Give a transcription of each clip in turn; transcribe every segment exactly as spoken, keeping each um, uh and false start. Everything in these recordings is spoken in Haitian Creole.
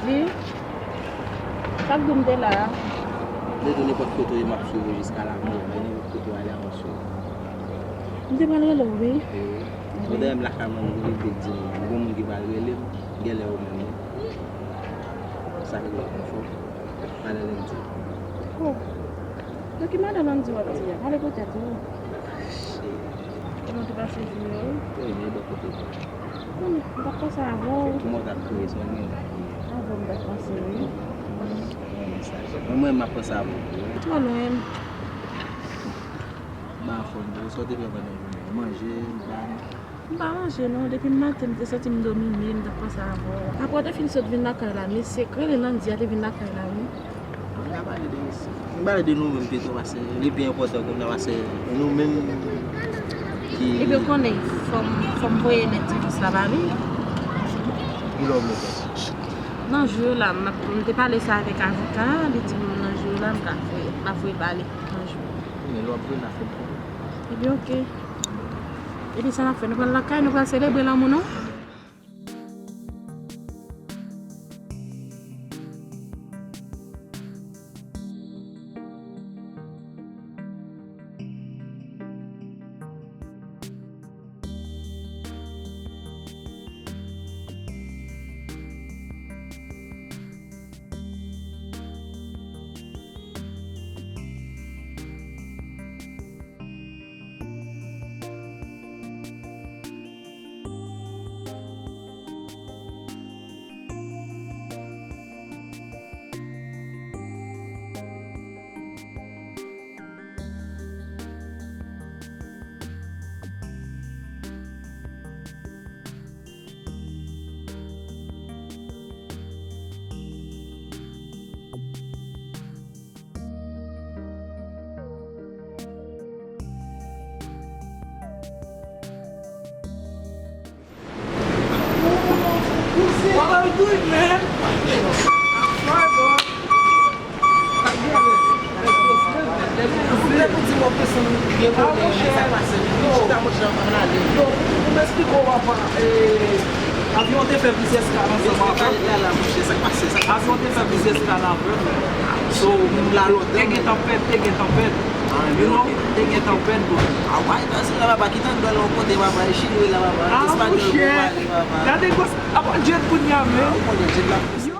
Wi. Sa k di w m te la a? M te di w nenpòt kote w ye, m ap swiv ou jiska lamò, men nenpòt kote w ale a, m ap swiv ou. M te pral rele w, wi. Wi. Wi. Bon, dayè m lakay mwen, m oblije di m, gon moun ki pral rele m, genlè ou menm, wi. Sa k rive konfò, pale lendi. Oh. Nan ki madan Landy w ap di a? Pale pou tèt ou. Kòman w te pase jounen an? Trè byen, bò kote w? Hmm, m t ap panse avè w. Kòman w t ap kriye, se mwen menm k ap kriye. Avè w m t ap panse, wi. Mwen menm, m ap panse avè w tou, wi. Twò lwen. M pa anfòm tou. Sa w te fè pandan jounen an? Manje, m pa M pa manje non, depi maten m te santi m domine, m t ap panse avè w. Apre w te fin sot vin lakay la, mesye k rele Landy a te vin lakay la, wi. Mwen ka pale de mesye. M pale de nou menm pito, paske li pi enpòtan kounye a, paske nou menm ki Epi w konnen, fò m, fò m voye lèt divòs la ba li. Kilè w vle fè sa? Nan jou yo la, m ap, m te pale sa avèk avoka a, li di m nan jou yo la, m ka voye, m ap voye l ba li nan jou. Men lè w ap voye l la, fè m konnen. Ebyen, oke. Epi sa n ap fè, nou pral lakay, nou pral selebre lanmou nou. What are you doing, man? I'm sorry, bro. Yo, pou m eksplike w, papa, e, avyon an te fè plizyè eskal ansanm avè m. Avyon an te fè plizyè eskal avè m. So, te gen tanpèt, te gen tanpèt. You know, te gen tanpèt, bro. Ah, monchè. Gade gòs ap pran jet kounye a, men. Yo.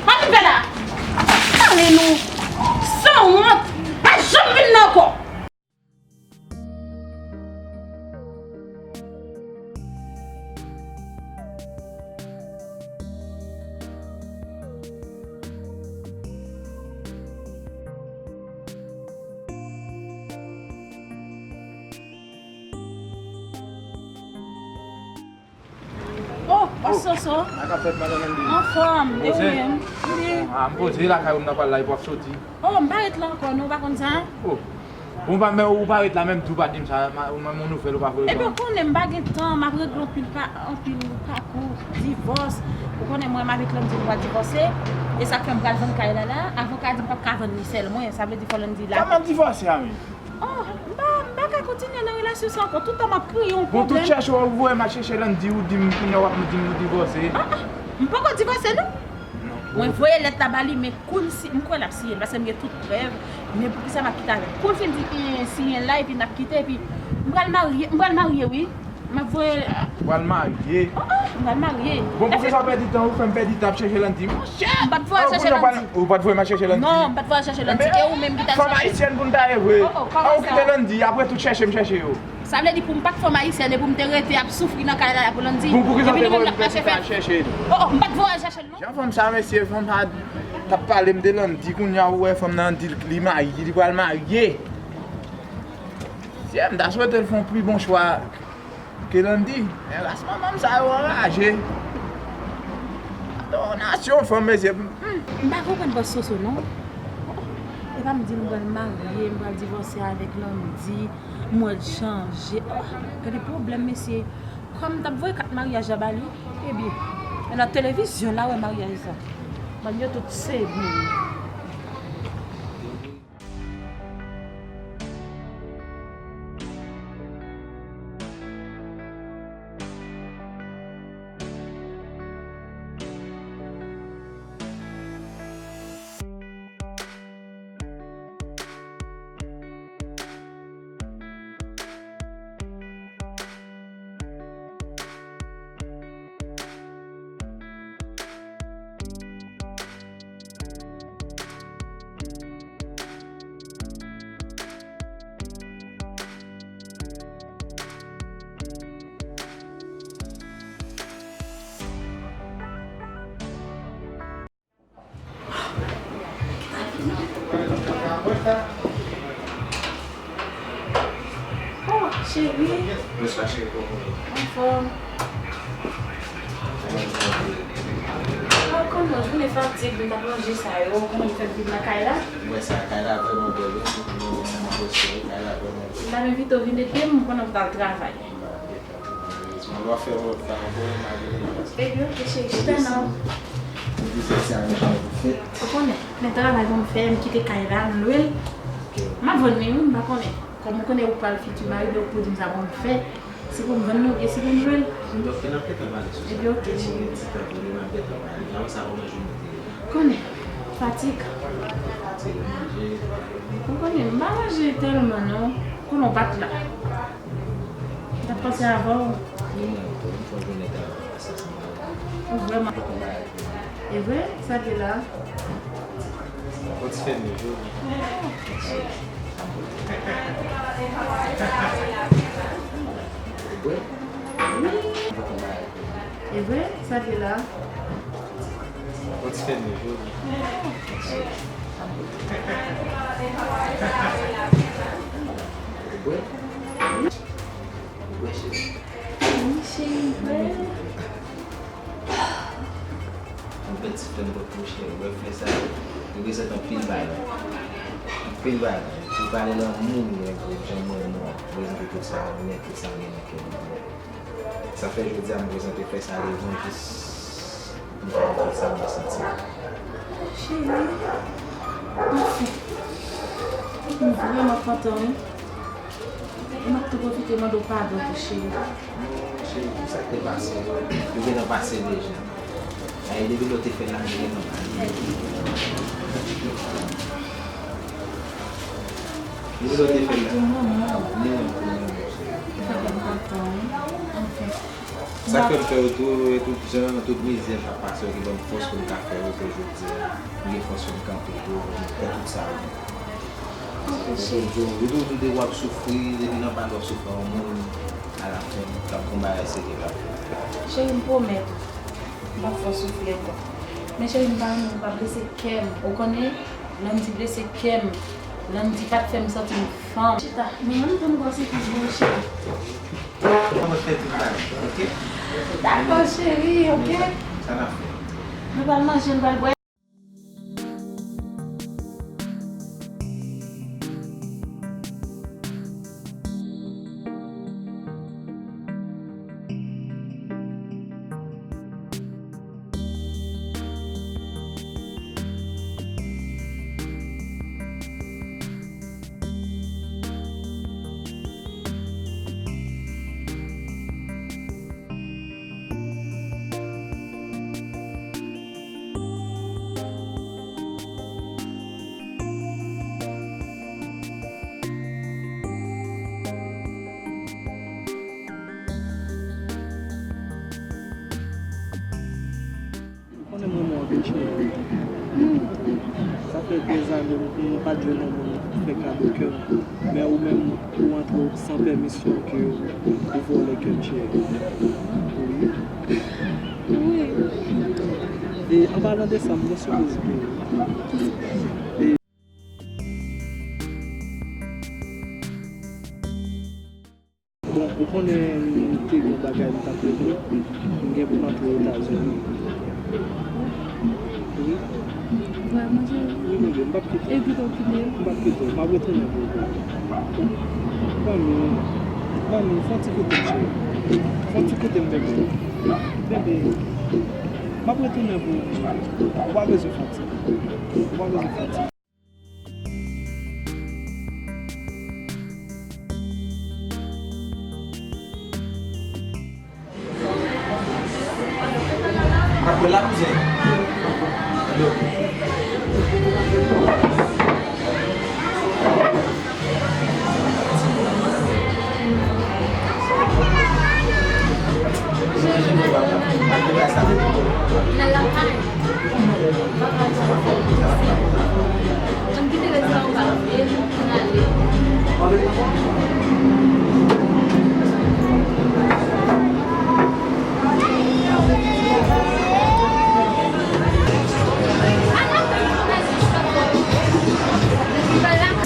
Pa vin fè la! Pale nou! Sanwont! Pa janm vin la ankò! Oh, Bòs Soso. Sa k ap fèt, madan Landy? Anfòm, e ou menm? Wi. Ah, m poze lakay ou, m nan pral la, epi w ap soti. Oh, m pa ret la ankò, non, ou pa konn sa? Oh. Bon, pa, men ou pa ret la menm tou, pa di m sa, ou menm yon nouvèl, ou pa voye ban m. Epi w konnen m pa gen tan, m ap regle anpil pa, anpil pakou, divòs. Ou konnen mwen, m avèk Landy, nou pral divòse. E sa k fè m pral vann kay la la. Avoka di m p ap ka vann li sèl mwen, sa vle di fò Landy la. Kòman divòse a menm? Oh, m pa, m pa ka kontinye nan relasyon sa ankò. Tout tan m ap kreye yon pwoblèm. Bon, tout chèche w voye m al chèche Landy, ou di m kounye a w ap di m nou divòse. Ah, ah, m poko divòse, non. Non. Mwen voye lèt la ba li, men kou l si, m kwè l ap siyen l, paske m gen tout prèv. Men poukisa m ap kite avè l? Kou l fin di, eh, siyen l la, epi n ap kite, epi m pral marye, m pral marye, wi. M ap voye. Ou pral marye? Oh, oh, m pral marye. Bon, poukisa w pèdi tan? Ou fè m pèdi tan ap chèche Landy. Monchè! M pa t voye al chèche Landy. Ou pa t voye m al chèche Landy? Non, m pa t voye al chèche Landy. E ou menm ki t al chèche. Fanm ayisyèn pou n ta ye vre. Oh, oh, kòman sa? Ou kite Landy, apre tout chèche m chèche yo. Sa vle di pou m pa t fanm ayisyèn e pou m te rete ap soufri nan kay la pou Landy. Bon, poukisa w te voye m fè ti kay al chèche l? Oh, oh, m pa t voye al chèche l non. Jan fanm sa, mesye, fanm sa t ap pale m de Landy, kounye a ou wè fanm nan di l li marye, li pral marye. Mesye, m ta swete l fè yon pi bon chwa ke Landy. Men ras manman m sa yo anraje. Donasyon fanm, mesye. M pa konprann bòs Soso non. E pa m di m pral marye, m pral divòse avèk Landy, m wè l chanje. Oh, gade pwoblèm mesye. Kòm m t ap voye kat maryaj la ba li, ebyen, nan televizyon la wè maryaj sa. Bann yo tout se moun. Oh, cheri. Bonswa, cheri, kòman w ye? Anfòm. Ou konnen, jounen fatig, m t ap ranje sa yo, ou konnen m fèk viv nan kay la. M wè sa, kay la vrèman bèl, wi. M renmen sa, m apresye, wi, kay la vrèman bèl. M t ap envite w vin ede m, ou konnen m t al travay. Mwen va fè yon lòt tan ankò, m a vini. Ebyen, oke, cheri, chita non. Ou di fèt se a mechan pou fèt. Ou konnen, men travay pou m fè, m kite kay la, m lwe l. Ok. M ap vann li, wi, m pa konnen. Kòm ou konnen ou pral fiti mari m, ou pou di m sa pou m fè. Se pou m vann li, oubyen se pou m lwe l. Ebyen, oke, cheri. Konnen, fatig. Ou konnen, m pa manje tèlman non. Konnen w pa t la. M t ap panse avè w. Ni mwen tou, m fè jounen travay pase ansanm avè w. Ou vrèman. Mwen fè yon bagay pou ou. E vre? Sa te la? Yon ti fèmen jodi. Ou kwè? Wi. Mwen fè yon bagay pou ou. E vre? Sa te la? Yon ti fèmen jodi. Ou kwè? Ou kwè, cheri? Wi, cheri, m kwè. Yon pèt ti flèm kot mouche, wè flè sa, li reprezante anpil bagay. Anpil bagay. Ou pale lanmou, li reprezante jan mwen, mwen, reprezante tout sa, mwen, tout sa, mwen, nan kè mwen. Sa fè jodi a, m prezante flè sa devan jis m fè tout sa mwen santi. Cheri, anfen, m vrèman kontan, wi. E m ap tou pwofite mande w padon tou, cheri. Cheri, pou sa k te pase, li gentan pase deja. Ay, depi lè w te fè l la, li gentan pase. Depi lè w te fè l la, li gentan pase. Sa fè m fè yo tou, e tout jan, tout mizè m ap pase yo, ki ban m fòs pou m ka fè yo, ke jodi a, m gen fòs pou m kanpe tou, pou m fè tout sa yo. Yo toujou di w ap soufri, depi nan pale w ap soufri a yon moun, alafen, l ap gon bagay serye l ap fè. Cheri, m pwomèt ou, m p ap fè w soufri ankò. Men cheri, m pa renmen pou w pa blese kè m, ou konnen, Landy blese kè m, Landy pa t fè m santi m fanm. Chita, men menm tou m gon siplis pou ou, cheri. Kòman fè tout bagay, oke? Dakò, cheri, oke? Sa n ap fè? Nou pral manje, nou pral bwè. Dèzannen m, m pa t jwenn yon moun fè kado kè m. Men ou menm, ou antre san pèmisyon ke ou vòlè kè m, cheri. Wi. Wi. E an palan de sa, m gen sipriz pou ou. E Bon, ou konnen m te gen yon bagay m t ap regle. M gen pou m antre Etazini. Wi. Vrèman, cheri? Wi, bebe, m p ap kite w. Epi w kite m? M p ap kite w. M ap retounen pou ou. Ban m, ban m, fè yon ti koute m, cheri. Fè yon ti koute m, bebe. Bebe, m ap retounen pou ou. Ou pa bezwen fè yon ti koute. Ou pa bezwen fè yon ti Apre la, kouzen. Yo.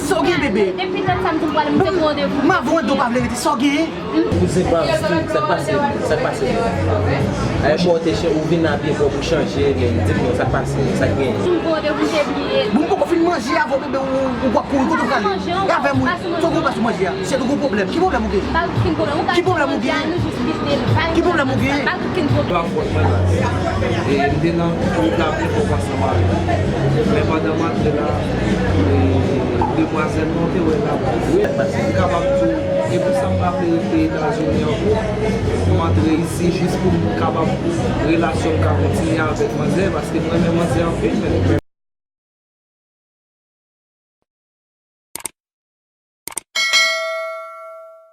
Sa w gen, bebe? Depi lòt samdi m pral, m te pran randevou. M avè w, w pa vle rete. Sa w genyen? Kouzen, pa, sa k pase? Sa k pase? Ayè, bò, te chen, ou vin abiye, bò, pou chanje, men di m non, sa k pase? Sa k genyen? Si m pran randevou, m te bliye. Bon, m poko fin manje avè w, bebe, ou, ou ap kouri, kote w prale? E avè m, wi. Sa w gen w pa sou manje a? Syèt, ou gen pwoblèm. Ki pwoblèm ou gen? Ki pwoblèm ou gen? Ki pwoblèm ou gen? E m te nan wout la pou m ansanm avè l. Men pandan m antre la, e, demwazèl mwen te wè la. Wi, m kapab di w, e pou sa m pa vle rete Etazini ankò, m antre isi jis pou m kapab, pou relasyon m ka kontinye avèk manzè, paske m renmen manzè anpil, men